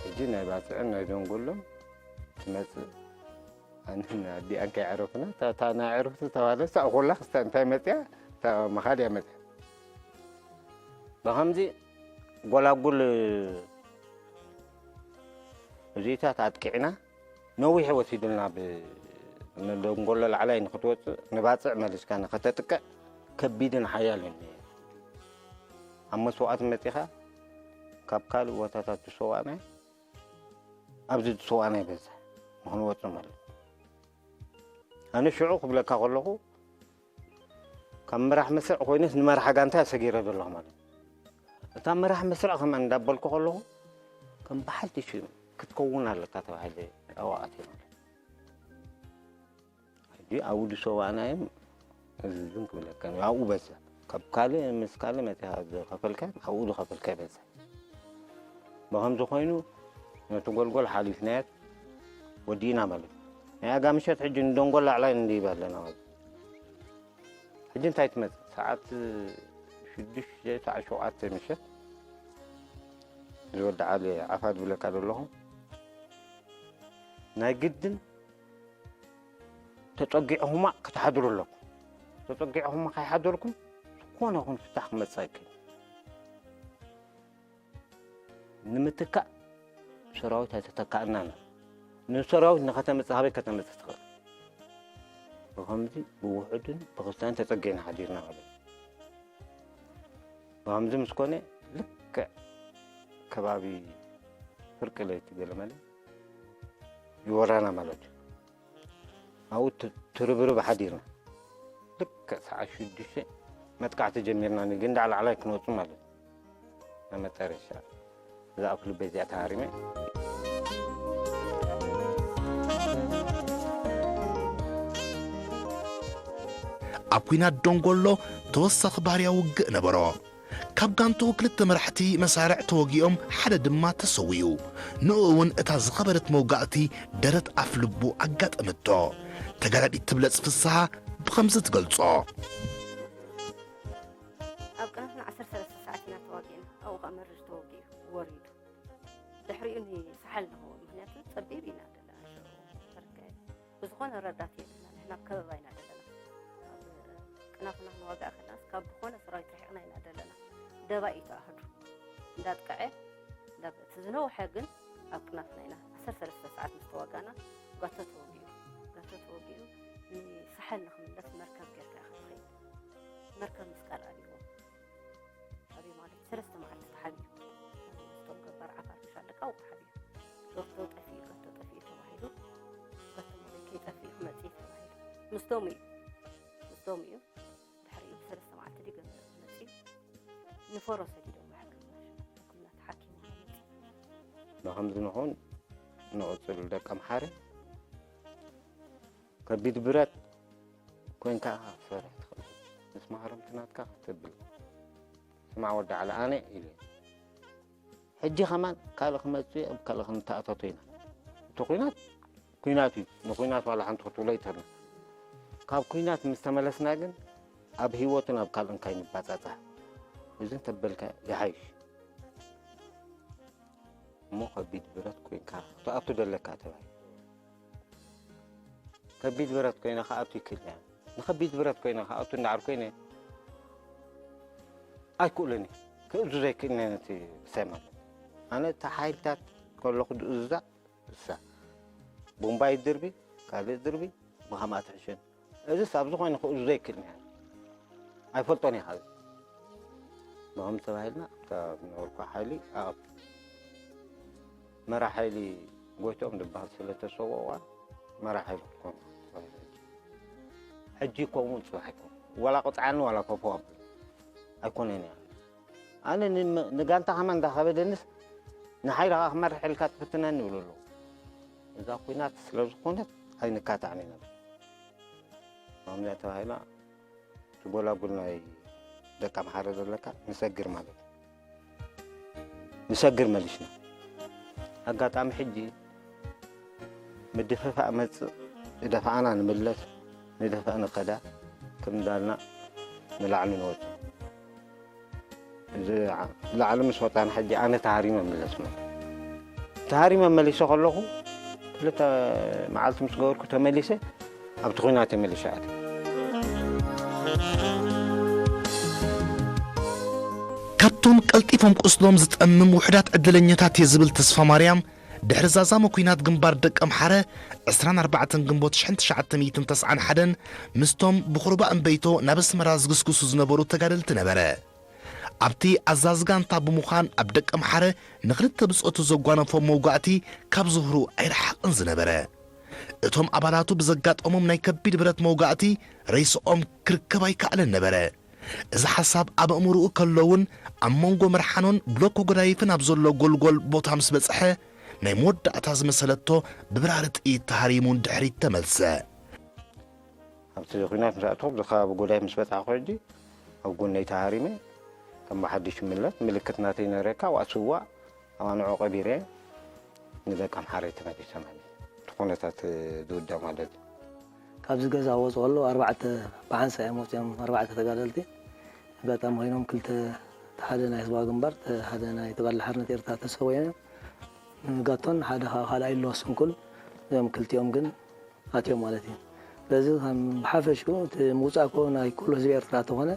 ሕጂ ናይ ባጽዕን ናይ ደንጎሎን ትመጽእ ኣንን ኣዲኣን ከይዕረፉና እታ ናይ ዕረፍቲ ተባለ ሳእ ኮላ ክስተ እንታይ መጽያ እታ መኻድ እያ መጽያ ብኸምዚ ጎላጉል እዚታት ኣጥቂዕና ነዊሕ ወሲዱልና ንደንጎሎ ላዕላይ ንክትወፅእ ንባፅዕ መሊስካ ንከተጥቅዕ ከቢድን ሓያልን እዩ ኣብ መስዋእቲ መፂኻ ካብ ካልእ ቦታታት ዝሰዋእናይ ኣብዚ ዝሰዋእና ይበዝሕ ንክንወፅእ ማለት እዩ። ኣነ ሽዑ ክብለካ ከለኹ ካብ መራሕ መስርዕ ኮይነስ ንመርሓ ጋንታ እየ ሰጊረ ዘለኹ ማለት እዩ። እታ መራሕ መስርዕ ከም እንዳበልኩ ከለኹ ከም በሓልቲ ሽም ክትከውን ኣለካ ተባሂለ ኣዋኣት ማለት እዩ። ሕጂ ኣብኡ ዝሰዋእናዮም እዝዝም ክብለካ ኣብኡ በዝሕ ካብ ካልእ ምስ ካልእ መፂኻ ዝኸፈልካዮ ኣብኡ ዝኸፈልካዮ በዝሕ ብኸምዚ ኮይኑ ነቲ ጎልጎል ሓሊፍናዮ ወዲእና ማለት እዩ ናይ ኣጋ ምሸት ሕጂ ንደንጎል ላዕላይ ንድይብ ኣለና ማለት እዩ ሕጂ እንታይ ትመፅእ ሰዓት ሽዱሽተ ሰዓት ሸውዓተ ምሸት ዝወዲ ዓሊ ዓፋ ዝብለካ ዘለኹ ናይ ግድን ተፀጊዕኹማ ክትሓድሩ ኣለኩም ተፀጊዕኹማ ከይሓደርኩም ዝኾነ ይኹን ፍታሕ ክመፅእ ኣይክእል ንምትካእ ሰራዊት ኣይተተካእናን ንሰራዊት ንኸተምፅእ ሃበይ ከተምፅእ ትኽእል ብኸምዚ ብውሑድን ብክስታን ተፀጊዕና ሓዲርና ማለት ብኸምዚ ምስ ኮነ ልክዕ ከባቢ ፍርቂ ለይቲ ገለ መለ ይወራና ማለት እዩ ኣብኡ ትርብርብ ሓዲርና ልክዕ ሰዓት ሽዱሽተ መጥቃዕቲ ጀሚርና ንግንዳዕ ላዕላይ ክንወፁ ማለት እዩ መመጠረሻ ዝኣክሉ በዚኣ ተሃሪመ ኣብ ኲናት ደንጎሎ ተወሳኺ ባህርያዊ ውግእ ነበሮ። ካብ ጋንታኡ ክልተ መራሕቲ መሳርዕ ተወጊኦም ሓደ ድማ ተሰዊኡ። ንኡ እውን እታ ዝኸበደት መውጋእቲ ደረት ኣፍ ልቡ ኣጋጠመቶ። ተጋዳሊት ትብለጽ ፍስሃ ብኸምዚ ትገልጾ። ኣብ ቅናትና ዓሰርተ ሰለስተ ሰዓት ኢና ተዋጊእና ኣብኡ ከዓ መርር ተወጊኡ ወሪዱ ድሕሪኡ ንሰሓል ንኸውን ምክንያቱ ፀቢብ ኢና ዘለና ሽዑ ብዝኾነ ረዳት የብልና ንሕና ኣብ ከበባ ኢና ዘለና ኣብ ቅናትና ንዋጋእ ከለናስ ካብ ዝኾነ ሰራዊት ርሒቕና ኢና ዘለና ደባ እዩ ተኣህዱ እንዳጥቀዐ እቲ ዝነውሐ ግን ኣብ ቅናትና ኢና ዓሰርተ ሰለስተ ሰዓት ምስ ተዋጋና ጋቶ ተወጊኡ ጋቶ ተወጊኡ ንሳሕል ንኽምለስ መርከብ ጌርካ ኢኻ ትኸይድ። መርከብ ምስ ቀልኣልዎ፣ ኣብዩ ማለት ሰለስተ መዓልቲ ተሓቢኡ። እቶም ገባር ዓፋር ምሻ ደቃ ተሓቢኡ። ዶክተር ጠፊኡ፣ ገቶ ጠፊኡ ተባሂሉ። ገቶ ማለት ከይጠፍእ ክመጽእ እዩ ተባሂሉ። ምስቶም እዩ። ምስቶም እዩ። ድሕሪኡ ብሰለስተ መዓልቲ ድገም መጺኡ። ንፈሮ ሰዲዶም ሕክምና፣ ሕክምና ተሓኪሙ መጺኡ። ንኸምዚ ንኾን ንቕጽል ደቂ ኣምሓረ። ከቢድ ብረት ኮይንካ ኢኻ ክትሰርሕ ትኽእል። ምስ ማህረምቲ ናትካ ክትብል። ስማዕ ወዲ ዓለ ኣነ ኢለ። ሕጂ ከማን ካልእ ክመጽእ እዩ፣ ኣብ ካልእ ክንተኣታቶ ኢና። እቲ ኲናት፣ ኲናት እዩ። ንኲናት ዋላ ሓንቲ ክትብሎ ይተርፍ። ካብ ኲናት ምስ ተመለስና ግን ኣብ ህይወትን ኣብ ካልእን ካይንባጻጻ። እዚ እንተበልካ ይሓይሽ። እሞ ከቢድ ብረት ኮይንካ ክትኣቱ ደለካ ተባሂሉ። ከቢድ ብረት ኮይነ ክኣቱ ይክእል እየ። ንኸቢድ ብረት ኮይነ ክኣቱ እንዳዓር ኮይነ ኣይክእልን እየ። ክእዙ ዘይክእልን እየ ነቲ ሰማል። ኣነ እቲ ሓይልታት ከለኹ ዝእዝዛ እሳ። ቡምባ ይድርቢ፣ ካልእ ድርቢ፣ ብኸምኣ ትሕሽን። እዝስ ኣብ ዝኾነ ክእዙ ዘይክእል እየ። ኣይፈልጦን እየ። ብኸም ተባሂልና፣ ኣብታ ዝነበርኩ ሓይሊ፣ ኣብ መራ ሓይሊ ጎይቶም ዝበሃል ስለ ተሰወዋ፣ መራ ሓይሊ ክኾኑ ተባሂሉ። ሕጂ ከምኡ ጽባሕ ኣይኮኑ። ዋላ ቅጽዓኒ ዋላ ከፎ ኣብሉ። ኣይኮነን እያ። ኣነ ን-፣ ንጋንታ ከማን እንዳኸበደንስ፣ ንሓይልኻ ክመርሕ ኢልካ ትፍትነኒ ይብሉ ኣለዉ። እዛ ኲናት ስለ ዝኾነት ኣይንካታዕን ኢና። ማምያ ተባሂላ፣ እቲ ጎላጉል ናይ ደቂ ኣምሓረ ዘለካ ንሰግር ማለት እዩ። ንሰግር መሊስና። ኣጋጣሚ ሕጂ ምድፍፋእ መጽእ፣ ንደፋእና ንምለስ፣ ንደፋእ ንኸዳ፣ ከም እንዳልና ንላዕሊ ንወጽእ። እዚ ዓ-፣ ላዕሊ ምስ ወጻና ሕጂ ኣነ ተሃሪመ ምለስ ማለት። ተሃሪመ መሊሰ ከለኹ፣ ክልተ መዓልቲ ምስ ገበርኩ ተመሊሰ፣ ኣብቲ ኲናት ተመሊሰ ኣትየ። ካብቶም ቀልጢፎም ቁስሎም ዝጠምም ውሑዳት ዕድለኛታት እየ ዝብል ተስፋ ማርያም፣ ድሕሪ ዛዛሚ ኲናት ግንባር ደቂ ኣምሓረ ዕስራን ኣርባዕተን ግንቦት ሽሕን ትሽዓተ ሚእትን ተስዓን ሓደን ምስቶም ብኹርባ እምበይቶ ናብ ኣስመራ ዝግስግሱ ዝነበሩ ተጋደልቲ ነበረ። ኣብቲ ኣዛዚ ጋንታ ብምዃን ኣብ ደቂ ኣምሓረ ንኽልተ ብጾቱ ዘጓነፎ መውጋእቲ ካብ ዝኽሩ ኣይረሓቕን ዝነበረ። እቶም ኣባላቱ ብዘጋጠሞም ናይ ከቢድ ብረት መውጋእቲ ሬስኦም ክርከብ ኣይከኣለን ነበረ። እዚ ሓሳብ ኣብ ኣእምሮኡ ከሎ እውን ኣብ መንጎ መርሓኖን ብሎኮ ጎዳይፍን ኣብ ዘሎ ጎልጎል ቦታ ምስ በጽሐ ናይ መወዳእታ ዝመሰለቶ ብብራሪ ጥይት ተሃሪሙ ንድሕሪት ተመልሰ። ኣብቲ ኲናት ምስ ኣተኹ፣ ብዚ ከባቢ ጎዳይፍ ምስ በጻሕኩ ሕጂ፣ ኣብ ጎነይ ተሃሪመ፣ ከም ብሓድሽ ይምለስ፣ ምልክት ናተይ ነረካ፣ ኣብኣ ስዋእ፣ ኣብኣ ንዑ ቀቢረ፣ ንደቂ ኣምሓረይ ተመሊሰ ማለት እዩ። እቲ ኩነታት ዝውዳእ ማለት እዩ። ካብዚ ገዛ ክወፁ ከለዉ ኣርባዕተ ብሓንሳእ እዮም ወፂኦም፣ ኣርባዕተ ተጋደልቲ። ኣጋጣሚ ኮይኖም ክልተ፣ እቲ ሓደ ናይ ህዝባዊ ግንባር፣ እቲ ሓደ ናይ ተጋድሎ ሓርነት ኤርትራ ተሰዊኦም እዮም። ንጋቶን ሓደ ካብ ካልኣይ ኣለዎ ስንኩል፣ እዚኦም ክልቲኦም ግን ኣትዮም ማለት እዩ። ስለዚ ከም ብሓፈሽኡ እቲ ምውፃእ እኮ ናይ ኩሉ ህዝቢ ኤርትራ እንተኾነ፣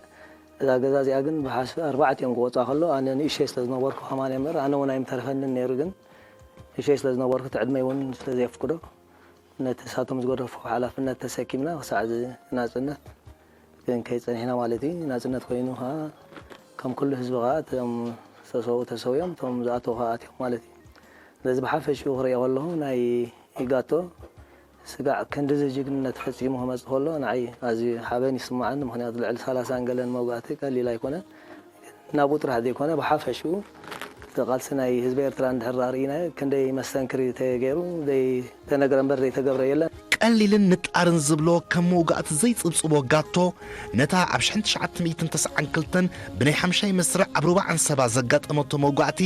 እዛ ገዛ እዚኣ ግን ብሓስ-፣ ኣርባዕቲኦም ክወፃ ከሎ ኣነ ንእሸይ ስለ ዝነበርኩ ከማን እየ እምበር ኣነ እውን ኣይምተረፈንን ነይሩ። ግን እሸይ ስለ ዝነበርኩ እቲ ዕድመይ እውን ስለ ዘየፍቅዶ ነቲ ሳቶም ዝገደፉ ሓላፍነት ተሰኪምና ክሳዕ እዚ ናፅነት ክንከይድ ፀኒሕና ማለት እዩ። ናፅነት ኮይኑ ከዓ ከም ኩሉ ህዝቢ ከዓ እቶም ዝተሰውኡ ተሰውዮም፣ እቶም ዝኣተዉ ከዓ ኣትዮም ማለት እዩ። ስለዚ ብሓፈሽኡ ክሪኦ ከለኹ ናይ ኢጋቶ ስጋዕ ክንድዚ ጅግንነት ፈጺሙ ክመጽእ ከሎ ንዓይ ኣዝዩ ሓበን ይስምዓኒ። ምኽንያቱ ልዕሊ ሰላሳን ገለን መውጋእቲ ቀሊል ኣይኮነን። ናብኡ ጥራሕ ዘይኮነ ብሓፈሽኡ እቲ ቃልሲ ናይ ህዝቢ ኤርትራ እንድሕር ርኢናዮ ክንደይ መስተንክር እዩ ተገይሩ፣ ዘይተነግረ እምበር ዘይተገብረ የለን። ቀሊልን ንጣርን ዝብሎ ከም መውጋእቲ ዘይጽብጽቦ ጋቶ ነታ ኣብ ሽሕን ትሽዓተ ሚእትን ተስዓን ክልተን ብናይ ሓምሻይ መስርዕ ኣብ ሩባ ዓንሰባ ዘጋጠመቶ መውጋእቲ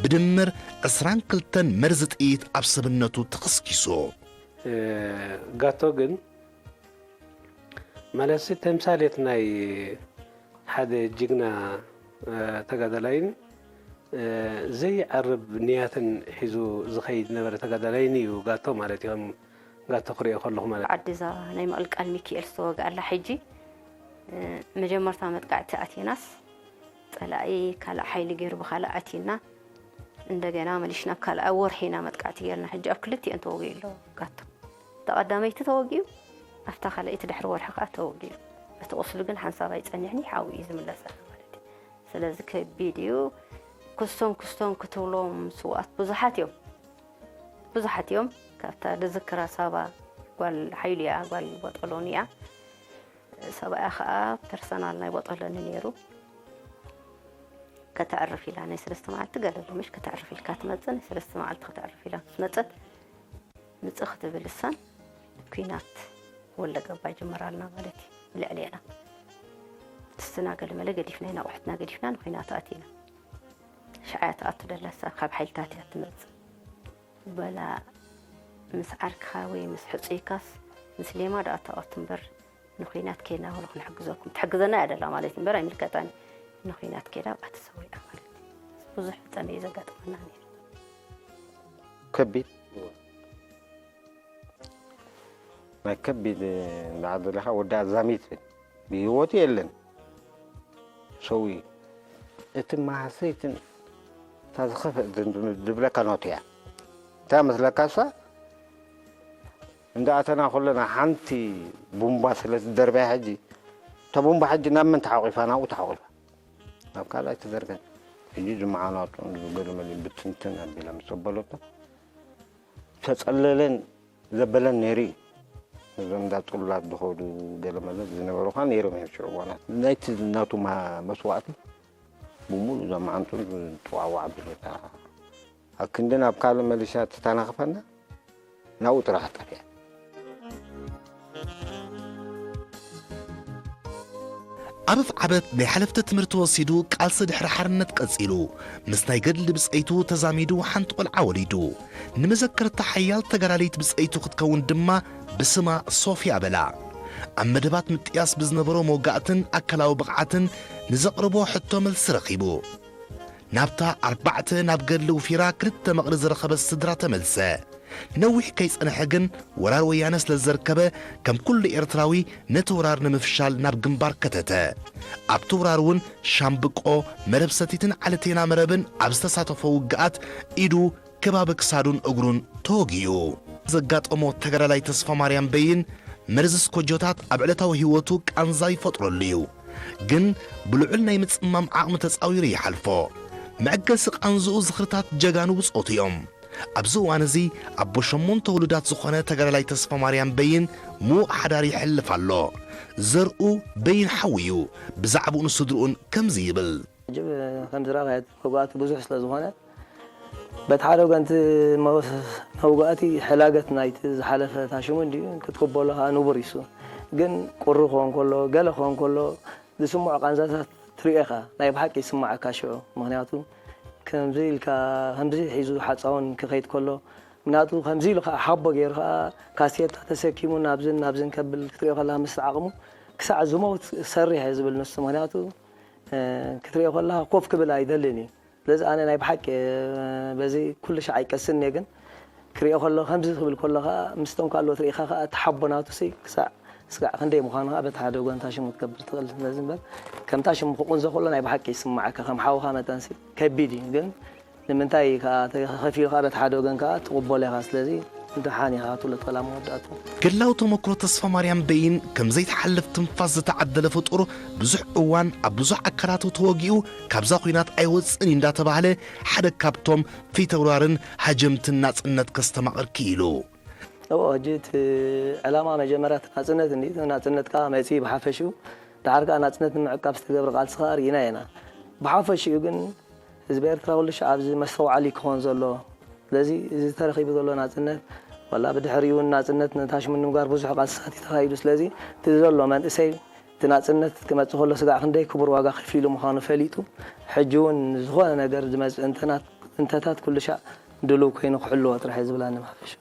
ብድምር ዕስራን ክልተን መርዚ ጥይት ኣብ ሰብነቱ ተኸስኪሱ። እ፣ ጋቶ ግን ማለትሲ ተምሳሌት ናይ ሓደ ጅግና፣ እ፣ ተጋዳላይን፣ እ፣ ዘይዓርብ ንያትን ሒዙ ዝኸይድ ነበረ ተጋዳላይን እዩ ጋቶ ማለት እዩ። ከም ጋቶ ክሪኦ ከለኹ ማለት እዩ። ዓዲ እዛ ናይ ምቕልቃል ሚካኤል ዝተወግኣላ ሕጂ፣ እ፣ መጀመርታ መጥቃዕቲ ኣቲናስ ጸላኢ ካልእ ሓይሊ ገይሩ ብኻልእ ኣቲና፣ እንደገና መሊሽና ኣብ ካልኣይ ወርሒ ኢና መጥቃዕቲ ጌርና። ሕጂ ኣብ ክልቲኤን ተወጊኡ ኣሎ ጋቶ። ተቐዳመይቲ ተወጊኡ፣ ኣብታ ካልኣይቲ ድሕሪ ወርሒ ከኣ ተወጊኡ። እቲ ቁስሉ ግን ሓንሳብ ኣይጸንሕን እዩ፣ ሓው እዩ ዝምለሰና ማለት እዩ። ስለዚ ከቢድ እዩ። ክስቶም ክስቶም ክትብሎም ስውኣት ብዙሓት እዮም። ብዙሓት እዮም። ካብታ ዝዝክራ ሳባ ጓል ሓይሉ እያ፣ ጓል ቦጠሎኒ እያ። ሰብኣያ ኸኣ ፐርሰናል ናይ ቦጠሎኒ ነይሩ። ከተዕርፍ ኢላ ናይ ሰለስተ መዓልቲ ገለ ሎምሽ ከተዕርፍ ኢልካ ትመጽእ፣ ናይ ሰለስተ መዓልቲ ከተዕርፍ ኢላ ምስ መጸት ምጽእ ክትብል እሳን ኲናት ወለ ገባ ይጅምራልና ማለት እዩ። ልዕሌና ድስትና ገለመለ ገዲፍና ኢና፣ ኣቑሑትና ገዲፍና ንኲናት ኣቲና። ሽዓ እያ ትኣቱ ደላ እሳ፣ ካብ ሓይልታት እያ ትመጽእ። በላ ምስ ዓርክኻ ወይ ምስ ሕጹይካስ ምስ ሌማ ደኣ ተኣቱ እምበር ንኲናት ከይድና ወላ ክንሕግዘኩም፣ ትሕግዘና እያ ደላ ማለት እዩ እምበር ኣይምልከታን እዩ። ንኲናት ከይዳ ኣብኣ ተሰዊኣ ማለት እዩ። ብዙሕ ጸመ እዩ ዘጋጥመና ነይሩ። ከቢድ ናይ ከቢድ እንዳዓደለኻ ወዲ ኣዛሚት ብህይወቱ የለን ሰው እዩ። እቲ ማህሰይትን እታ ዝኸፍእ ዝብለካ ኖት እያ። እንታይ መስለካ እሳ እንዳ ኣተና ከለና ሓንቲ ቡምባ ስለ ዝደርበያ ሕጂ እታ ቡምባ ሕጂ ናብ መን ተሓቂፋ ናብኡ ተሓቂፋ ናብ ካልኣይ ተዘርገን ሕጂ ዝመዓናጡ ገለመሊ ብትንትን ኣቢላ ምስ ኣበለቶ ተጸለለን ዘበለን ነይሩ እዩ። እዞም እንዳ ጽላት ዝኸዱ ገለመለ ዝነበሩ ኸዓ ነይሮም እዮም ሽዑ እዋናት ናይቲ ናቱ መስዋእቲ ብሙሉ እዛ መዓንጥኡ ዝጠዋዋዕ ኣቢሉ እታ ኣብ ክንዲ ናብ ካልእ መሊሻ ተተናኽፈና ናብኡ ጥራሕ ጠፊኣ። ዓበፍ ዓበት ናይ ሓለፍቲ ትምህርቲ ወሲዱ ቃልሲ ድሕሪ ሓርነት ቀጺሉ ምስ ናይ ገድሊ ብጸይቱ ተዛሚዱ ሓንቲ ቆልዓ ወሊዱ። ንመዘከርታ ሓያል ተጋዳሊት ብጸይቱ ክትከውን ድማ ብስማ ሶፍያ በላ። ኣብ መደባት ምጥያስ ብዝነበሮ መውጋእትን ኣካላዊ ብቕዓትን ንዘቕርቦ ሕቶ መልሲ ረኺቡ። ናብታ ኣርባዕተ ናብ ገድሊ ውፊራ ክልተ መቕሪ ዝረኸበት ስድራ ተመልሰ። ነዊሕ ከይጸንሐ ግን ወራር ወያነ ስለ ዘርከበ ከም ኩሉ ኤርትራዊ ነቲ ወራር ንምፍሻል ናብ ግንባር ከተተ። ኣብቲ ወራር እውን ሻምብቆ፣ መረብ ሰቲትን ዓለቴና መረብን ኣብ ዝተሳተፎ ውግኣት ኢዱ ከባቢ ክሳዱን እግሩን ተወጊኡ። ዘጋጠሞ ተጋዳላይ ተስፋማርያም በይን መርዚ ስኮጆታት ኣብ ዕለታዊ ህይወቱ ቃንዛ ይፈጥረሉ እዩ። ግን ብልዑል ናይ ምጽማም ዓቕሚ ተጻዊሩ ይሓልፎ። መዕገሲ ቃንዝኡ ዝኽርታት ጀጋኑ ብጾቱ እዮም። ኣብዚ እዋን እዚ ኣቦ ሸሞንተ ውሉዳት ዝኾነ ተጋዳላይ ተስፋማርያም በይን ምዉቕ ሓዳር ይሕልፍ ኣሎ። ዘርኡ በይን ሓው እዩ። ብዛዕብኡን ስድርኡን ከምዚ ይብል። ሕጂ ከም ዝረኣኻዮ እቲ መውጋእቲ ብዙሕ ስለ ዝኾነ በቲ ሓደ ወገን እቲ መውጋእቲ ሕላገት ናይቲ ዝሓለፈ ታሽሙ እንድዩ ክትቅበሎ ከዓ ንቡር እዩ እሱ ግን ቁሪ ክኾን ከሎ ገለ ክኾን ከሎ ዝስምዖ ቃንዛታት ትሪኦ ኢኻ ናይ ብሓቂ ይስምዓካ ሽዑ ምኽንያቱ ከምዚ ኢልካ ከምዚ ሒዙ ሓፃውን ክኸይድ ከሎ ምኽንያቱ ከምዚ ኢሉ ከዓ ሓቦ ገይሩ ከዓ ካሴታ ተሰኪሙ ናብዝን ናብዝን ከብል ክትሪኦ ከለካ ምስ ዓቕሙ ክሳዕ ዝመውት ሰሪሕ እየ ዝብል ንሱ ምኽንያቱ ክትሪኦ ከለኻ ኮፍ ክብል ኣይደልን እዩ። ስለዚ ኣነ ናይ ብሓቂ በዚ ኩሉ ሻዕ ኣይቀስን እየ ግን ክሪኦ ከሎ ከምዚ ክብል ከሎ ከዓ ምስቶም ካልኦት ርኢኻ ከዓ እቲ ሓቦ ናቱ ሲ ክሳዕ ስጋዕ ክንደይ ምዃኑ ከዓ በቲ ሓደ ወገን ታሽሙ ክትገብር ትኽእል ስለዚ እምበር ከምታ ሽሙ ክቁንዞ ከሎ ናይ ብሓቂ ይስማዓካ ከም ሓውኻ መጠን ሲ ከቢድ እዩ ግን ንምንታይ ከዓ ተኸፊሉ ከዓ በቲ ሓደ ወገን ከዓ ትቕበሎ ኢኻ ስለዚ ደሓን ኢኻ ትብሎ ትኽእል ኣብ መወዳእቱ። ገድላዊ ተመክሮ ተስፋማርያም በይን ከም ዘይትሓልፍ ትንፋስ ዝተዓደለ ፍጡር ብዙሕ እዋን ኣብ ብዙሕ ኣካላቱ ተወጊኡ ካብዛ ኹናት ኣይወፅእን እዩ እንዳተባህለ ሓደ ካብቶም ፊተውራርን ሃጀምትን ናፅነት ከስተማቕር ክኢሉ። እዎ ሕጂ እቲ ዕላማ መጀመርያ እቲ ናፅነት እንዲ ናፅነት ከዓ መፂኡ ብሓፈሽኡ ደሓር ከዓ ናፅነት ንምዕቃብ ዝተገብረ ቃልሲ ከዓ ርኢና ኢና ብሓፈሽኡ ግን ህዝቢ ኤርትራ ኩሉ ሻዕ ኣብዚ መስተውዓሊ ክኾን ዘሎ ስለዚ እዚ ተረኺቡ ዘሎ ናፅነት ዋላ ብድሕሪኡ እውን ናፅነት ነታሽ ምንምጋር ብዙሕ ቃልስታት እዩ ተኻይዱ ስለዚ እቲ ዘሎ መንእሰይ እቲ ናፅነት ክመፅእ ከሎ ስጋዕ ክንደይ ክቡር ዋጋ ከፊሉ ምዃኑ ፈሊጡ ሕጂ እውን ዝኾነ ነገር ዝመፅእ እንተታት ኩሉ ሻዕ ድሉው ኮይኑ ክሕልዎ ጥራሕ እዩ ዝብላ ንምሓፈሽ